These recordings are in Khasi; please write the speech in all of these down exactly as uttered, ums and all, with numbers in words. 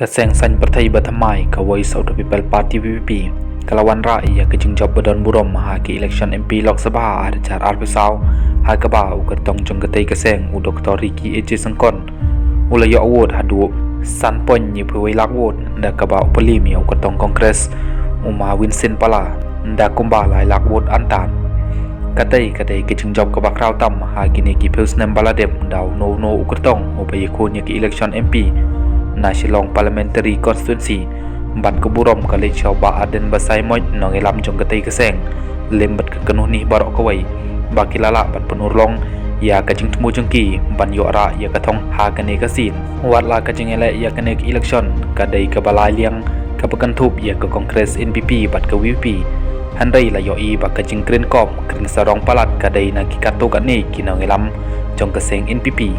Ka seng saiñ pyrthei ba thymmai ka Voice of the People Party, V P P, ka la wanrah ïa ka jingjop ba don burom ha ka election M P Lok Sabha ar hajar arphew saw, ha kaba u kyrtong jong katei ka seng, u Doktor Ricky A J Syngkon, u la ïoh vote haduh san point hynñiewphew wei lak vote, da kaba u pyllim ïa u kyrtong Congress, u Ma Vincent Pala, da kumba lai lak vote hangta. Katei ka dei ka jingjop kaba khraw tam ha kine ki phew snem ba la dep, da uno uno u kyrtong uba ïakhun ïa ka election M P na Shillong Parliamentary Constituency. Bad ka burom ka leit sha u Bah Ardent Basaiawmoit, nongïalam jong katei ka seng, lem bad ka kynhun baroh kawei, ba ki la lah ban pynurlong ïa ka jingthmu jong ki ban ïoh rah ïa ka thong ha kane ka sien. Wat la ka jingïaleh ïa kane ka election ka dei kaba lai liang, kaba kynthup ïa ka Congress, N P P bad ka V P P. Hynrei la ïohi ba ka jingkren kop kren sarong palat ka dei na ki katto katne ki nongïalam jong ka seng N P P,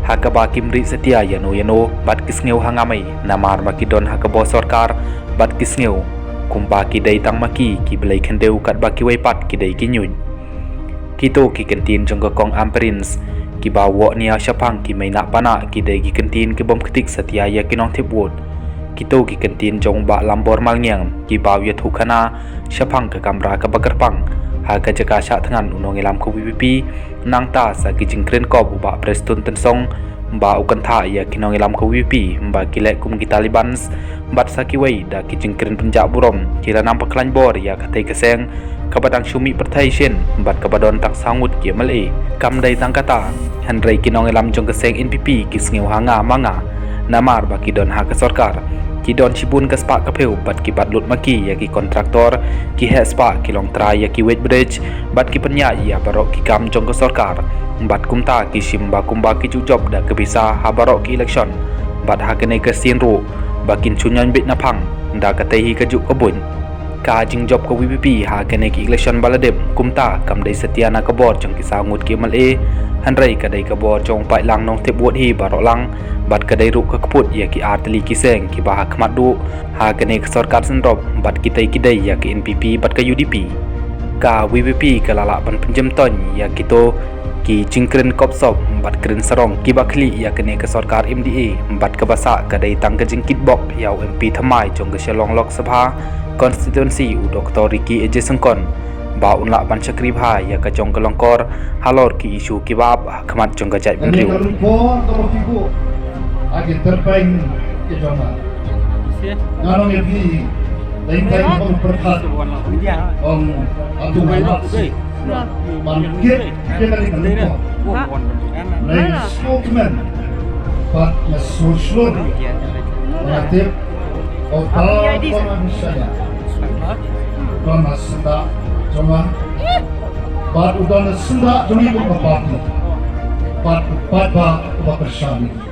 ha kaba kim rieh satia ïano ïano bad ki sngew ha nga mei, namar ba ki don ha ka bor sorkar bad ki sngew kumba ki dei tang ma ki ki blei khyndew, katba kiwei pat ki dei ki ñiuñ. Kito ki kyntien jong ka Kong Amparins kiba woh nia shaphang ki mei nah pa nah ki dei ki kyntien ki bym ktik satia ïa ki nongthep vote. Kito ki kyntien jong u Bah Lambor Malngiang kiba u ïathuh khana shaphang ka kamra kaba kyrpang ha ka jaka shah thngan u nongïalam ka V P P, nangta sa ki jingkren kop u Bah Prestone Tynsong, ba u kynthah ïa ki nongïalam ka V P P ba ki leh kum ki Talibans, bad sa kiwei da ki jingkren pynjah burom ki la nang pynkhlaiñ bor ïa katei ka seng kaba dang shu mih pyrthei shen bad kaba don tang saw ngut ki M L A. Kam dei tang kata, hynrei ki nongïalam jong ka seng N P P ki sngew ha nga ma nga, namar ba ki don ha ka sorkar, ki don shibun ka spah ka phew bad ki bat lut ma ki ïa ki kontraktor, ki heh spah ki long trai ïa ki weighbridge, bad ki pynïaid ïa baroh ki kam jong ka sorkar. Bad kumta ki shim ba kumba ki ju jop da ka pisa ha baroh ki election, bad ha kane ka sien ruh ba kin shu ñion beit na phang da katei hi kajuh ka buiñ. Ka jingjop ka V P P ha kane ka election ba la dep kumta kam dei satia na ka bor jong ki saw ngut ki M L A, hynrei ka dei ka bor jong u paidlang nongthep vote hi baroh lang, bad ka dei ruh ka kput ïa ki artylli ki seng kiba ha khmat duh ha kane ka sorkar synrop, bad kitei ki dei ïa ka N P P bad ka U D P. Ka V P P ka la lah ban pynjem toiñ ïa kito ki jingkren kop sop bad kren sarong kiba khlieh ïa kane ka sorkar M D A, bad kaba sah ka dei tang ka jingkitbok ïa u M P thymmai jong ka Shillong Lok Sabha Constituency, u Doktor Ricky A J Syngkon, ba un lah ban shakri bha ïa ka jong ka longkor halor ki issue kiba ap ha khmat jong ka jaitbynriew. Kane ka longkor kaba phi buh ha ki tyrpeng ki jong nga. Nga ong ïa phi, teng teng ong pyrkhat, ong atu nga lah ban kit ïa kane ka longkor. Nga sngewkmen bad nga sngewshlur ba nga tip ba uta uba nga bishar ïa u don ha syndah jong nga, bad u don ha syndah jong ngi kum ka party, bad u paidbah uba pyrshang ïa ngi.